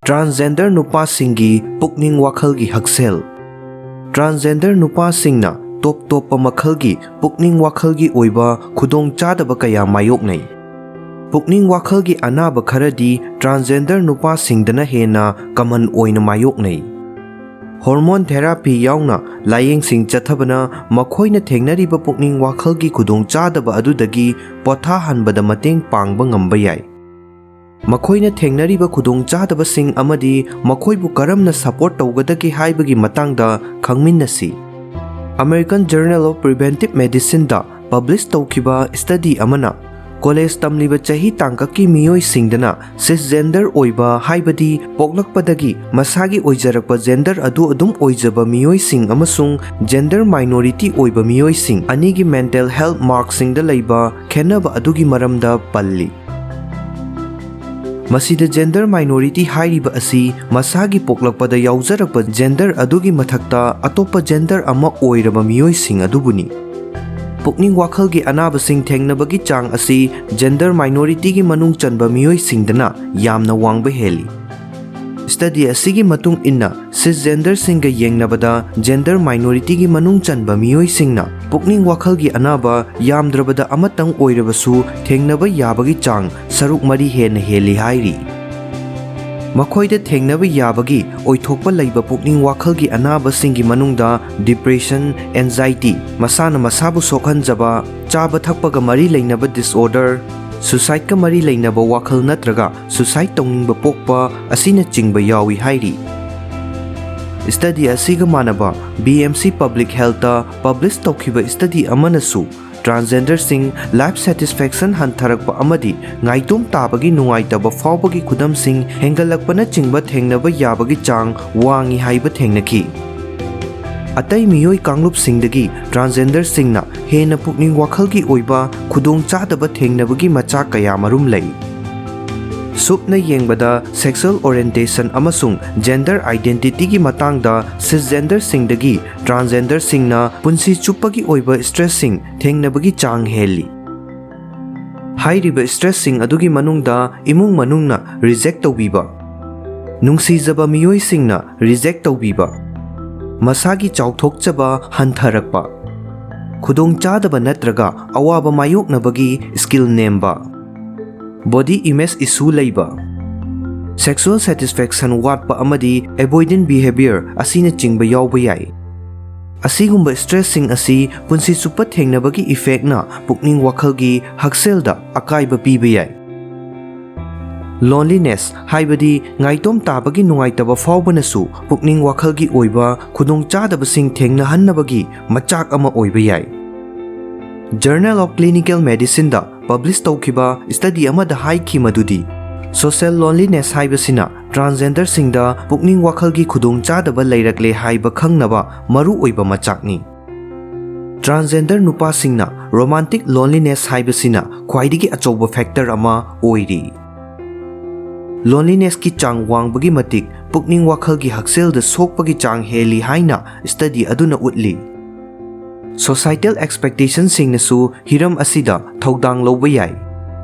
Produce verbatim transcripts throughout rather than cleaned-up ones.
Transgender ꯅꯨꯄꯥꯁꯤꯡꯒꯤ ꯄꯨꯛꯅꯤꯡ ꯋꯥꯈꯜꯒꯤ ꯍꯛꯁꯦꯜ꯫ Transgender ꯅꯨꯄꯥꯁꯤꯡꯅ ꯇꯣꯞ ꯇꯣꯞꯄ ꯃꯈꯜꯒꯤ ꯄꯨꯛꯅꯤꯡ ꯋꯥꯈꯜꯒꯤ ꯑꯣꯏꯕ ꯈꯨꯗꯣꯡꯆꯥꯗꯕ ꯀꯌꯥ ꯃꯥꯌꯣꯛꯅꯩ꯫ ꯄꯨꯛꯅꯤꯡ ꯋꯥꯈꯜꯒꯤ ꯑꯅꯥꯕ ꯈꯔꯗꯤ transgender ꯅꯨꯄꯥꯁꯤꯡꯗꯅ ꯍꯦꯟꯅ common ꯑꯣꯏꯅ ꯃꯥꯌꯣꯛꯅꯩ꯫ Hormone therapy ꯌꯥꯎꯅ ꯂꯥꯌꯦꯡꯁꯤꯡ ꯆꯠꯊꯕꯅ ꯃꯈꯣꯏꯅ ꯊꯦꯡꯅꯔꯤꯕ ꯄꯨꯛꯅꯤꯡ ꯋꯥꯈꯜꯒꯤ ꯈꯨꯗꯣꯡꯆꯥꯗꯕ ꯑꯗꯨꯗꯒꯤ ꯄꯣꯊꯥꯍꯟꯕꯗ ꯃꯇꯦꯡ ꯄꯥꯡꯕ ꯉꯝꯕ ꯌꯥꯏ꯫ ꯃꯈꯣꯏꯅ ꯊꯦꯡꯅꯔꯤꯕ ꯈꯨꯗꯣꯡꯆꯥꯗꯕꯁꯤꯡ ꯑꯃꯗꯤ ꯃꯈꯣꯏꯕꯨ ꯀꯔꯝꯅ support ꯇꯧꯒꯗꯒꯦ ꯍꯥꯏꯕꯒꯤ ꯃꯇꯥꯡꯗ ꯈꯪꯃꯤꯟꯅꯁꯤ꯫ American Journal of Preventive Medicineꯗ publish ꯇꯧꯈꯤꯕ study ꯑꯃꯅ, ꯀꯣꯂꯦꯖ ꯇꯝꯂꯤꯕ ꯆꯍꯤ ꯇꯥꯡꯀꯛꯀꯤ ꯃꯤꯑꯣꯏꯁꯤꯡꯗꯅ cisgender ꯑꯣꯏꯕ, ꯍꯥꯏꯕꯗꯤ ꯄꯣꯛꯂꯛꯄꯗꯒꯤ ꯃꯁꯥꯒꯤ ꯑꯣꯏꯖꯔꯛꯄ gender ꯑꯗꯨ ꯑꯗꯨꯝ ꯑꯣꯏꯖꯕ ꯃꯤꯑꯣꯏꯁꯤꯡ ꯑꯃꯁꯨꯡ gender minority ꯑꯣꯏꯕ ꯃꯤꯑꯣꯏꯁꯤꯡ ꯑꯅꯤꯒꯤ mental health markꯁꯤꯡꯗ ꯂꯩꯕ ꯈꯦꯠꯅꯕ ꯑꯗꯨꯒꯤ ꯃꯔꯝꯗ ꯄꯜꯂꯤ꯫ ꯃꯁꯤꯗ gender minority ꯍꯥꯏꯔꯤꯕ ꯑꯁꯤ ꯃꯁꯥꯒꯤ ꯄꯣꯛꯂꯛꯄꯗ ꯌꯥꯎꯖꯔꯛꯄ gender ꯑꯗꯨꯒꯤ ꯃꯊꯛꯇ ꯑꯇꯣꯞꯄ gender ꯑꯃ ꯑꯣꯏꯔꯕ ꯃꯤꯑꯣꯏꯁꯤꯡ ꯑꯗꯨꯕꯨꯅꯤ꯫ ꯄꯨꯛꯅꯤꯡ ꯋꯥꯈꯜꯒꯤ ꯑꯅꯥꯕꯁꯤꯡ ꯊꯦꯡꯅꯕꯒꯤ ꯆꯥꯡ ꯑꯁꯤ gender minorityꯒꯤ ꯃꯅꯨꯡ ꯆꯟꯕ ꯃꯤꯑꯣꯏꯁꯤꯡꯗꯅ ꯌꯥꯝꯅ ꯋꯥꯡꯕ ꯍꯦꯜꯂꯤ꯫ Study ꯑꯁꯤꯒꯤ ꯃꯇꯨꯡ ꯏꯟꯅ, cisgenderꯁꯤꯡꯒ ꯌꯦꯡꯅꯕꯗ gender minorityꯒꯤ ꯃꯅꯨꯡ ꯆꯟꯕ ꯃꯤꯑꯣꯏꯁꯤꯡꯅ ꯄꯨꯛꯅꯤꯡ ꯋꯥꯈꯜꯒꯤ ꯑꯅꯥꯕ ꯌꯥꯝꯗ꯭ꯔꯕꯗ ꯑꯃꯇꯪ ꯑꯣꯏꯔꯕꯁꯨ ꯊꯦꯡꯅꯕ ꯌꯥꯕꯒꯤ ꯆꯥꯡ ꯁꯔꯨꯛ ꯃꯔꯤ ꯍꯦꯟꯅ ꯍꯦꯜꯂꯤ ꯍꯥꯏꯔꯤ꯫ ꯃꯈꯣꯏꯗ ꯊꯦꯡꯅꯕ ꯌꯥꯕꯒꯤ ꯑꯣꯏꯊꯣꯛꯄ ꯂꯩꯕ ꯄꯨꯛꯅꯤꯡ ꯋꯥꯈꯜꯒꯤ ꯑꯅꯥꯕꯁꯤꯡꯒꯤ ꯃꯅꯨꯡꯗ depression, anxiety, ꯃꯁꯥꯅ ꯃꯁꯥꯕꯨ ꯁꯣꯛꯍꯟꯖꯕ, ꯆꯥꯕ ꯊꯛꯄꯒ ꯃꯔꯤ ꯂꯩꯅꯕ disorder, suicideꯀ ꯃꯔꯤ ꯂꯩꯅꯕ ꯋꯥꯈꯜ ꯅꯠꯇ꯭ꯔꯒ suicide ꯇꯧꯅꯤꯡꯕ ꯄꯣꯛꯄ ꯑꯁꯤꯅꯆꯤꯡꯕ ꯌꯥꯎꯏ ꯍꯥꯏꯔꯤ꯫ Study ꯑꯁꯤꯒ ꯃꯥꯟꯅꯕ B M C Public Healthꯇ publish ꯇꯧꯈꯤꯕ study ꯑꯃꯅꯁꯨ transgenderꯁꯤꯡ life satisfaction ꯍꯟꯊꯔꯛꯄ ꯑꯃꯗꯤ ꯉꯥꯏꯇꯣꯝ ꯇꯥꯕꯒꯤ ꯅꯨꯡꯉꯥꯏꯇꯕ ꯐꯥꯎꯕꯒꯤ ꯈꯨꯗꯝꯁꯤꯡ ꯍꯦꯟꯒꯠꯂꯛꯄꯅꯆꯤꯡꯕ ꯊꯦꯡꯅꯕ ꯌꯥꯕꯒꯤ ꯆꯥꯡ ꯋꯥꯡꯏ ꯍꯥꯏꯕ ꯊꯦꯡꯅꯈꯤ꯫ ꯑꯇꯩ ꯃꯤꯑꯣꯏ ꯀꯥꯡꯂꯨꯞꯁꯤꯡꯗꯒꯤ transgenderꯁꯤꯡꯅ ꯍꯦꯟꯅ ꯄꯨꯛꯅꯤꯡ ꯋꯥꯈꯜꯒꯤ ꯑꯣꯏꯕ ꯈꯨꯗꯣꯡꯆꯥꯗꯕ ꯊꯦꯡꯅꯕꯒꯤ ꯃꯆꯥꯛ ꯀꯌꯥꯃꯔꯨꯝ ꯂꯩ꯫ ꯁꯨꯞꯅ ꯌꯦꯡꯕꯗ, sexual orientation ꯑꯃꯁꯨꯡ gender identityꯒꯤ ꯃꯇꯥꯡꯗ cisgenderꯁꯤꯡꯗꯒꯤ transgenderꯁꯤꯡꯅ ꯄꯨꯟꯁꯤ ꯆꯨꯞꯄꯒꯤ ꯑꯣꯏꯕ stressꯁꯤꯡ ꯊꯦꯡꯅꯕꯒꯤ ꯆꯥꯡ ꯍꯦꯜꯂꯤ꯫ ꯍꯥꯏꯔꯤꯕ stressꯁꯤꯡ ꯑꯗꯨꯒꯤ ꯃꯅꯨꯡꯗ ꯏꯃꯨꯡ ꯃꯅꯨꯡꯅ reject ꯇꯧꯕꯤꯕ, ꯅꯨꯡꯁꯤꯖꯕ ꯃꯤꯑꯣꯏꯁꯤꯡꯅ ꯔꯤꯖꯦꯛ ꯇꯧꯕꯤꯕ, ꯃꯁꯥꯒꯤ ꯆꯥꯎꯊꯣꯛꯆꯕ ꯍꯟꯊꯔꯛꯄ, ꯈꯨꯗꯣꯡꯆꯥꯗꯕ ꯅꯠꯇ꯭ꯔꯒ ꯑꯋꯥꯕ ꯃꯥꯌꯣꯛꯅꯕꯒꯤ ꯁ꯭ꯀꯤꯜ ꯅꯦꯝꯕ, ꯕꯣꯗꯤ ꯏꯃꯦꯖ ꯏꯁꯨ ꯂꯩꯕ, ꯁꯦꯛꯁꯨꯑꯦꯜ ꯁꯦꯇꯤꯁꯐꯦꯛꯁꯟ ꯋꯥꯠꯄ ꯑꯃꯗꯤ ꯑꯦꯕꯣꯏꯗꯦꯟ ꯕꯤꯍꯦꯕꯤꯌꯔ ꯑꯁꯤꯅꯆꯤꯡꯕ ꯌꯥꯎꯕ ꯌꯥꯏ꯫ ꯑꯁꯤꯒꯨꯝꯕ ꯁ꯭ꯇ꯭ꯔꯦꯁꯁꯤꯡ ꯑꯁꯤ ꯄꯨꯟꯁꯤ ꯆꯨꯞꯄ ꯊꯦꯡꯅꯕꯒꯤ ꯏꯐꯦꯛꯅ ꯄꯨꯛꯅꯤꯡ ꯋꯥꯈꯜꯒꯤ ꯍꯛꯁꯦꯜꯗ ꯑꯀꯥꯏꯕ ꯄꯤꯕ ꯌꯥꯏ꯫ ꯂꯣꯟꯂꯤꯅꯦꯁ ꯍꯥꯏꯕꯗꯤ ꯉꯥꯏꯇꯣꯝ ꯇꯥꯕꯒꯤ ꯅꯨꯡꯉꯥꯏꯇꯕ ꯐꯥꯎꯕꯅꯁꯨ ꯄꯨꯛꯅꯤꯡ ꯋꯥꯈꯜꯒꯤ ꯑꯣꯏꯕ ꯈꯨꯗꯣꯡꯆꯥꯗꯕꯁꯤꯡ ꯊꯦꯡꯅꯍꯟꯅꯕꯒꯤ ꯃꯆꯥꯛ ꯑꯃ ꯑꯣꯏꯕ ꯌꯥꯏ꯫ Journal of Clinical Medicineꯗ ꯄꯕ꯭ꯂꯤꯁ ꯇꯧꯈꯤꯕ ꯁ꯭ꯇꯗꯤ ꯑꯃꯗ ꯍꯥꯏꯈꯤ ꯃꯗꯨꯗꯤ, ꯁꯣꯁꯤꯌꯦꯜ ꯂꯣꯟꯂꯤꯅꯦꯁ ꯍꯥꯏꯕꯁꯤꯅ ꯇ꯭ꯔꯥꯟꯁꯖꯦꯟꯗꯔꯁꯤꯡꯗ ꯄꯨꯛꯅꯤꯡ ꯋꯥꯈꯜꯒꯤ ꯈꯨꯗꯣꯡꯆꯥꯗꯕ ꯂꯩꯔꯛꯂꯦ ꯍꯥꯏꯕ ꯈꯪꯅꯕ ꯃꯔꯨꯑꯣꯏꯕ ꯃꯆꯥꯛꯅꯤ꯫ ꯇ꯭ꯔꯥꯟꯁꯖꯦꯟꯗꯔ ꯅꯨꯄꯥꯁꯤꯡꯅ ꯔꯣꯃꯥꯟꯇꯤꯛ ꯂꯣꯟꯂꯤꯅꯦꯁ ꯍꯥꯏꯕꯁꯤꯅ ꯈ꯭ꯋꯥꯏꯗꯒꯤ ꯑꯆꯧꯕ ꯐꯦꯛꯇꯔ ꯑꯃ ꯑꯣꯏꯔꯤ꯫ ꯂꯣꯟꯂꯤꯅꯦꯁꯀꯤ ꯆꯥꯡ ꯋꯥꯡꯕꯒꯤ ꯃꯇꯤꯛ ꯄꯨꯛꯅꯤꯡ ꯋꯥꯈꯜꯒꯤ ꯍꯛꯁꯦꯜꯗ ꯁꯣꯛꯄꯒꯤ ꯆꯥꯡ ꯍꯦꯜꯂꯤ ꯍꯥꯏꯅ ꯁ꯭ꯇꯗꯤ ꯑꯗꯨꯅ ꯎꯠꯂꯤ꯫ ꯁꯣꯁꯥꯏꯇꯦꯜ ꯑꯦꯛꯁꯄꯦꯛꯇꯦꯁꯟꯁꯤꯡꯅꯁꯨ ꯍꯤꯔꯝ ꯑꯁꯤꯗ ꯊꯧꯗꯥꯡ ꯂꯧꯕ ꯌꯥꯏ꯫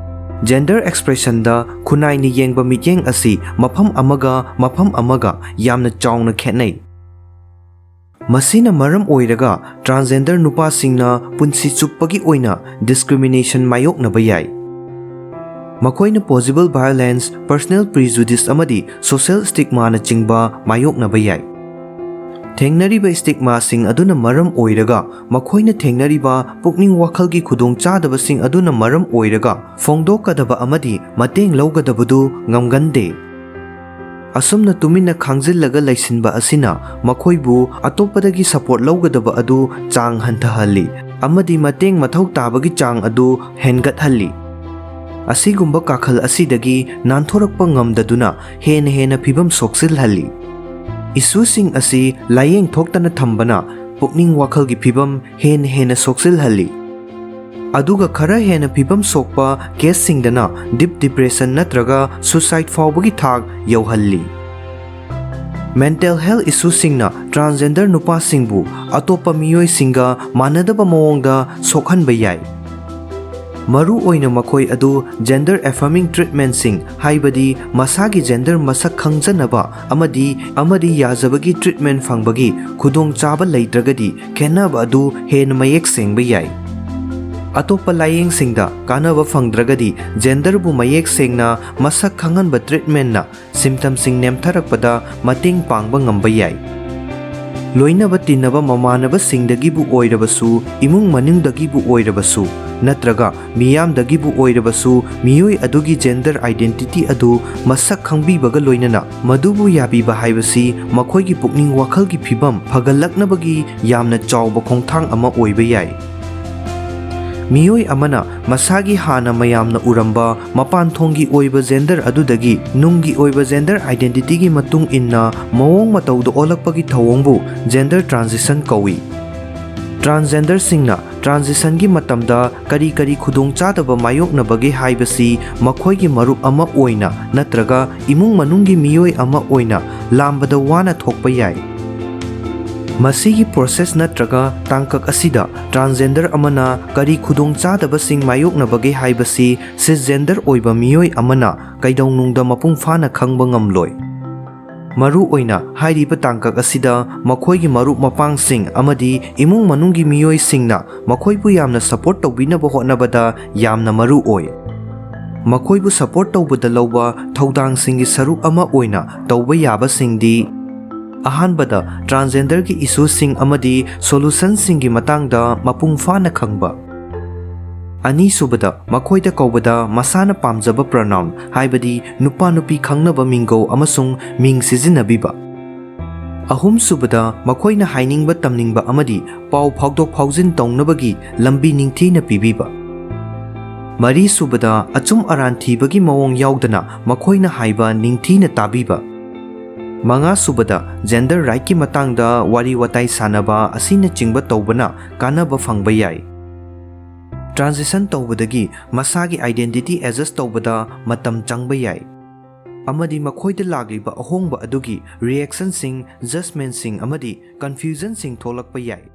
ꯖꯦꯟꯗꯔ ꯑꯦꯛꯁꯄ꯭ꯔꯦꯁꯟꯗ ꯈꯨꯟꯅꯥꯏꯅ ꯌꯦꯡꯕ ꯃꯤꯠꯌꯦꯡ ꯑꯁꯤ ꯃꯐꯝ ꯑꯃꯒ ꯃꯐꯝ ꯑꯃꯒ ꯌꯥꯝꯅ ꯆꯥꯎꯅ ꯈꯦꯠꯅꯩ꯫ ꯃꯁꯤꯅ ꯃꯔꯝ ꯑꯣꯏꯔꯒ ꯇ꯭ꯔꯥꯟꯁꯖꯦꯟꯗꯔ ꯅꯨꯄꯥꯁꯤꯡꯅ ꯄꯨꯟꯁꯤ ꯆꯨꯞꯄꯒꯤ ꯑꯣꯏꯅ ꯗꯤꯁꯀ꯭ꯔꯤꯃꯤꯅꯦꯁꯟ ꯃꯥꯌꯣꯛꯅꯕ ꯌꯥꯏ꯫ ꯃꯈꯣꯏꯅ ꯄꯣꯁꯤꯕꯜ ꯚꯥꯏꯑꯣꯂꯦꯟꯁ, ꯄꯔꯁꯣꯅꯦꯜ ꯄ꯭ꯔꯤꯖꯨꯗꯤꯁ ꯑꯃꯗꯤ ꯁꯣꯁꯤꯌꯦꯜ ꯁ꯭ꯇꯤꯒꯃꯥꯅꯆꯤꯡꯕ ꯃꯥꯌꯣꯛꯅꯕ ꯌꯥꯏ꯫ ꯊꯦꯡꯅꯔꯤꯕ ꯁ꯭ꯇꯤꯒꯃꯥꯁꯤꯡ ꯑꯗꯨꯅ ꯃꯔꯝ ꯑꯣꯏꯔꯒ ꯃꯈꯣꯏꯅ ꯊꯦꯡꯅꯔꯤꯕ ꯄꯨꯛꯅꯤꯡ ꯋꯥꯈꯜꯒꯤ ꯈꯨꯗꯣꯡꯆꯥꯗꯕꯁꯤꯡ ꯑꯗꯨꯅ ꯃꯔꯝ ꯑꯣꯏꯔꯒ ꯐꯣꯡꯗꯣꯛꯀꯗꯕ ꯑꯃꯗꯤ ꯃꯇꯦꯡ ꯂꯧꯒꯗꯕꯗꯨ ꯉꯝꯒꯟꯗꯦ꯫ ꯑꯁꯨꯝꯅ ꯇꯨꯃꯤꯟꯅ ꯈꯥꯡꯖꯤꯜꯂꯒ ꯂꯩꯁꯤꯟꯕ ꯑꯁꯤꯅ ꯃꯈꯣꯏꯕꯨ ꯑꯇꯣꯞꯄꯗꯒꯤ ꯁꯄꯣꯔꯠ ꯂꯧꯒꯗꯕ ꯑꯗꯨ ꯆꯥꯡ ꯍꯟꯊꯍꯜꯂꯤ ꯑꯃꯗꯤ ꯃꯇꯦꯡ ꯃꯊꯧ ꯇꯥꯕꯒꯤ ꯆꯥꯡ ꯑꯗꯨ ꯍꯦꯟꯒꯠꯍꯜꯂꯤ꯫ ꯑꯁꯤꯒꯨꯝꯕ ꯀꯥꯈꯜ ꯑꯁꯤꯗꯒꯤ ꯅꯥꯟꯊꯣꯔꯛꯄ ꯉꯝꯗꯗꯨꯅ ꯍꯦꯟꯅ ꯍꯦꯟꯅ ꯐꯤꯕꯝ ꯁꯣꯛꯆꯤꯜꯍꯜꯂꯤ꯫ ꯏꯁꯨꯁꯤꯡ ꯑꯁꯤ ꯂꯥꯌꯦꯡ ꯊꯣꯛꯇꯅ ꯊꯝꯕꯅ ꯄꯨꯛꯅꯤꯡ ꯋꯥꯈꯜꯒꯤ ꯐꯤꯕꯝ ꯍꯦꯟꯅ ꯍꯦꯟꯅ ꯁꯣꯛꯆꯤꯜꯍꯜꯂꯤ꯫ ꯑꯗꯨꯒ ꯈꯔ ꯍꯦꯟꯅ ꯐꯤꯕꯝ ꯁꯣꯛꯄ ꯀꯦꯁꯁꯤꯡꯗꯅ ꯗꯤꯞ ꯗꯤꯄ꯭ꯔꯦꯁꯟ ꯅꯠꯇ꯭ꯔꯒ ꯁꯨꯁꯥꯏꯗ ꯐꯥꯎꯕꯒꯤ ꯊꯥꯛ ꯌꯧꯍꯜꯂꯤ꯫ ꯃꯦꯟꯇꯦꯜ ꯍꯦꯜꯊ ꯏꯁꯨꯁꯤꯡꯅ ꯇ꯭ꯔꯥꯟꯁꯖꯦꯟꯗꯔ ꯅꯨꯄꯥꯁꯤꯡꯕꯨ ꯑꯇꯣꯞꯄ ꯃꯤꯑꯣꯏꯁꯤꯡꯒ ꯃꯥꯟꯅꯗꯕ ꯃꯑꯣꯡꯗ ꯁꯣꯛꯍꯟꯕ ꯌꯥꯏ꯫ ꯃꯔꯨ ꯑꯣꯏꯅ ꯃꯈꯣꯏ ꯑꯗꯨ gender affirming treatmentꯁꯤꯡ, ꯍꯥꯏꯕꯗꯤ ꯃꯁꯥꯒꯤ gender ꯃꯁꯛ ꯈꯪꯖꯅꯕ ꯑꯃꯗꯤ, ꯑꯃꯗꯤ ꯌꯥꯖꯕꯒꯤ treatment ꯐꯪꯕꯒꯤ ꯈꯨꯗꯣꯡꯆꯥꯕ ꯂꯩꯇ꯭ꯔꯒꯗꯤ, ꯈꯦꯠꯅꯕ ꯑꯗꯨ ꯍꯦꯟꯅ ꯃꯌꯦꯛ ꯁꯦꯡꯕ ꯌꯥꯏ꯫ ꯑꯇꯣꯞꯄ ꯂꯥꯌꯦꯡꯁꯤꯡꯗ ꯀꯥꯟꯅꯕ ꯐꯪꯗ꯭ꯔꯒꯗꯤ, genderꯕꯨ ꯃꯌꯦꯛ ꯁꯦꯡꯅ ꯃꯁꯛ ꯈꯪꯍꯟꯕ treatmentꯅ symptomꯁꯤꯡ ꯅꯦꯝꯊꯔꯛꯄꯗ ꯃꯇꯦꯡ ꯄꯥꯡꯕ ꯉꯝꯕ ꯌꯥꯏ꯫ ꯂꯣꯏꯅꯕ ꯇꯤꯟꯅꯕ ꯃꯃꯥꯟꯅꯕꯁꯤꯡꯗꯒꯤꯕꯨ ꯑꯣꯏꯔꯕꯁꯨ, ꯏꯃꯨꯡ ꯃꯅꯨꯡꯗꯒꯤꯕꯨ ꯑꯣꯏꯔꯕꯁꯨ, ꯅꯠꯇ꯭ꯔꯒ ꯃꯤꯌꯥꯝꯗꯒꯤꯕꯨ ꯑꯣꯏꯔꯕꯁꯨ, ꯃꯤꯑꯣꯏ ꯑꯗꯨꯒꯤ gender identity ꯑꯗꯨ ꯃꯁꯛ ꯈꯪꯕꯤꯕꯒ ꯂꯣꯏꯅꯅ ꯃꯗꯨꯕꯨ ꯌꯥꯕꯤꯕ ꯍꯥꯏꯕꯁꯤ ꯃꯈꯣꯏꯒꯤ ꯄꯨꯛꯅꯤꯡ ꯋꯥꯈꯜꯒꯤ ꯐꯤꯕꯝ ꯐꯒꯠꯂꯛꯅꯕꯒꯤ ꯌꯥꯝꯅ ꯆꯥꯎꯕ ꯈꯣꯡꯊꯥꯡ ꯑꯃ ꯑꯣꯏꯕ ꯌꯥꯏ꯫ ꯃꯤꯑꯣꯏ ꯑꯃꯅ ꯃꯁꯥꯒꯤ ꯍꯥꯟꯅ ꯃꯌꯥꯝꯅ ꯎꯔꯝꯕ ꯃꯄꯥꯟ ꯊꯣꯡꯒꯤ ꯑꯣꯏꯕ gender ꯑꯗꯨꯗꯒꯤ ꯅꯨꯡꯒꯤ ꯑꯣꯏꯕ gender identityꯒꯤ ꯃꯇꯨꯡ ꯏꯟꯅ ꯃꯑꯣꯡ ꯃꯇꯧꯗ ꯑꯣꯜꯂꯛꯄꯒꯤ ꯊꯧꯑꯣꯡꯕꯨ gender transition ꯀꯧꯏ꯫ Transgenderꯁꯤꯡꯅ transitionꯒꯤ ꯃꯇꯝꯗ ꯀꯔꯤ ꯀꯔꯤ ꯈꯨꯗꯣꯡꯆꯥꯗꯕ ꯃꯥꯌꯣꯛꯅꯕꯒꯦ ꯍꯥꯏꯕꯁꯤ ꯃꯈꯣꯏꯒꯤ ꯃꯔꯨꯞ ꯑꯃ ꯑꯣꯏꯅ ꯅꯠꯇ꯭ꯔꯒ ꯏꯃꯨꯡ ꯃꯅꯨꯡꯒꯤ ꯃꯤꯑꯣꯏ ꯑꯃ ꯑꯣꯏꯅ ꯂꯥꯝꯕꯗ ꯋꯥꯅ ꯊꯣꯛꯄ ꯌꯥꯏ꯫ ꯃꯁꯤꯒꯤ process ꯅꯠꯇ꯭ꯔꯒ ꯇꯥꯡꯀꯛ ꯑꯁꯤꯗ transgender ꯑꯃꯅ ꯀꯔꯤ ꯈꯨꯗꯣꯡꯆꯥꯗꯕꯁꯤꯡ ꯃꯥꯌꯣꯛꯅꯕꯒꯦ ꯍꯥꯏꯕꯁꯤ cisgender ꯑꯣꯏꯕ ꯃꯤꯑꯣꯏ ꯑꯃꯅ ꯀꯩꯗꯧꯅꯨꯡꯗ ꯃꯄꯨꯡ ꯐꯥꯅ ꯈꯪꯕ ꯉꯝꯂꯣꯏ꯫ ꯃꯔꯨ ꯑꯣꯏꯅ ꯍꯥꯏꯔꯤꯕ ꯇꯥꯡꯀꯛ ꯑꯁꯤꯗ ꯃꯈꯣꯏꯒꯤ ꯃꯔꯨꯞ ꯃꯄꯥꯡꯁꯤꯡ ꯑꯃꯗꯤ ꯏꯃꯨꯡ ꯃꯅꯨꯡꯒꯤ ꯃꯤꯑꯣꯏꯁꯤꯡꯅ ꯃꯈꯣꯏꯕꯨ ꯌꯥꯝꯅ support ꯇꯧꯕꯤꯅꯕ ꯍꯣꯠꯅꯕꯗ ꯌꯥꯝꯅ ꯃꯔꯨ ꯑꯣꯏ꯫ ꯃꯈꯣꯏꯕꯨ support ꯇꯧꯕꯗ ꯂꯧꯕ ꯊꯧꯗꯥꯡꯁꯤꯡꯒꯤ ꯁꯔꯨꯛ ꯑꯃ ꯑꯣꯏꯅ ꯇꯧꯕ ꯌꯥꯕꯁꯤꯡꯗꯤ: ꯑꯍꯥꯟꯕꯗ, transgenderꯒꯤ issueꯁꯤꯡ ꯑꯃꯗꯤ solutionꯁꯤꯡꯒꯤ ꯃꯇꯥꯡꯗ ꯃꯄꯨꯡ ꯐꯥꯅ ꯈꯪꯕ꯫ ꯑꯅꯤꯁꯨꯕꯗ, ꯃꯈꯣꯏꯗ ꯀꯧꯕꯗ ꯃꯁꯥꯅ ꯄꯥꯝꯖꯕ pronoun, ꯍꯥꯏꯕꯗꯤ ꯅꯨꯄꯥ ꯅꯨꯄꯤ ꯈꯪꯅꯕ ꯃꯤꯡꯒꯧ ꯑꯃꯁꯨꯡ ꯃꯤꯡ ꯁꯤꯖꯤꯟꯅꯕꯤꯕ꯫ ꯑꯍꯨꯝꯁꯨꯕꯗ, ꯃꯈꯣꯏꯅ ꯍꯥꯏꯅꯤꯡꯕ ꯇꯝꯅꯤꯡꯕ ꯑꯃꯗꯤ ꯄꯥꯎ ꯐꯥꯎꯗꯣꯛ ꯐꯥꯎꯖꯤꯟ ꯇꯧꯅꯕꯒꯤ ꯂꯝꯕꯤ ꯅꯤꯡꯊꯤꯅ ꯄꯤꯕꯤꯕ꯫ ꯃꯔꯤꯁꯨꯕꯗ, ꯑꯆꯨꯝ ꯑꯔꯥꯟ ꯊꯤꯕꯒꯤ ꯃꯑꯣꯡ ꯌꯥꯎꯗꯅ ꯃꯈꯣꯏꯅ ꯍꯥꯏꯕ ꯅꯤꯡꯊꯤꯅ ꯇꯥꯕꯤꯕ꯫ ꯃꯉꯥꯁꯨꯕꯗ, gender rightꯀꯤ ꯃꯇꯥꯡꯗ ꯋꯥꯔꯤ ꯋꯥꯇꯥꯏ ꯁꯥꯟꯅꯕ ꯑꯁꯤꯅꯆꯤꯡꯕ ꯇꯧꯕꯅ ꯀꯥꯟꯅꯕ ꯐꯪꯕ ꯌꯥꯏ꯫ Transition ꯇꯧꯕꯗꯒꯤ ꯃꯁꯥꯒꯤ identity adjust ꯇꯧꯕꯗ ꯃꯇꯝ ꯆꯪꯕ ꯌꯥꯏ, ꯑꯃꯗꯤ ꯃꯈꯣꯏꯗ ꯂꯥꯛꯂꯤꯕ ꯑꯍꯣꯡꯕ ꯑꯗꯨꯒꯤ reactionꯁꯤꯡ, judgementꯁꯤꯡ ꯑꯃꯗꯤ confusionꯁꯤꯡ ꯊꯣꯛꯂꯛꯄ ꯌꯥꯏ꯫